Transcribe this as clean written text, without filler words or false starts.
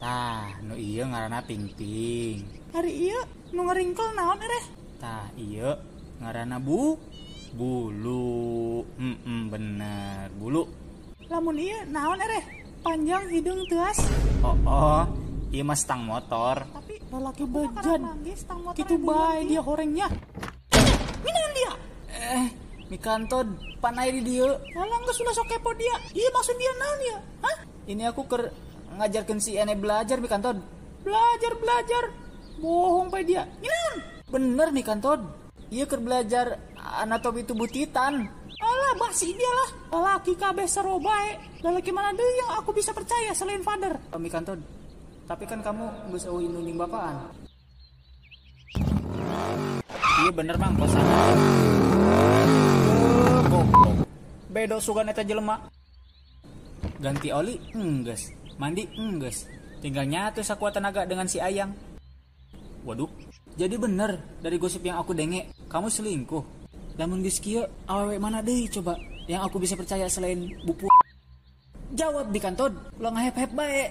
Tah, nu ieu ngaranna pingping. Ari ieu nu ngaringkel naon ereh? Tah, ieu ngaranna bulu. Bener, bulu. Lamun ieu naon ereh? Panjang hidung teas. Oh, ieu mah stang motor. Tapi lalaki aku mah bejad. karena manggih stang motor Kitu yang bae duluan, dia horengnya. Minaon dia? Mikantod panai di dieu. Alah geus ulah sok kepo dia. Ieu maksud dia naon ya? Hah? Ini aku keur ngajarkeun si Ene belajar Mikantod. Belajar belajar. Bohong bae dia. Minaon? Bener Mikantod. Ieu keur belajar anatomi tubuh Titan. Alah basi dia lah. Lalaki kabeh seru bae. Lalaki mana deui yang aku bisa percaya selain father? Oh, Mikantod. Tapi kan kamu geus eueuh indung jeung bapaan. Iya bener Mang kosan. Goblok. Bedo sugan eta jelema. Ganti oli enggeus, mandi enggeus. Tinggal nyatu sakuat tenaga dengan si Ayang. Waduh, jadi bener dari gosip yang aku denge, kamu selingkuh. Lamun geus kieu, awewe mana deui coba yang aku bisa percaya selain bupu? Jawab di kantod, ulah ngahep-hep bae.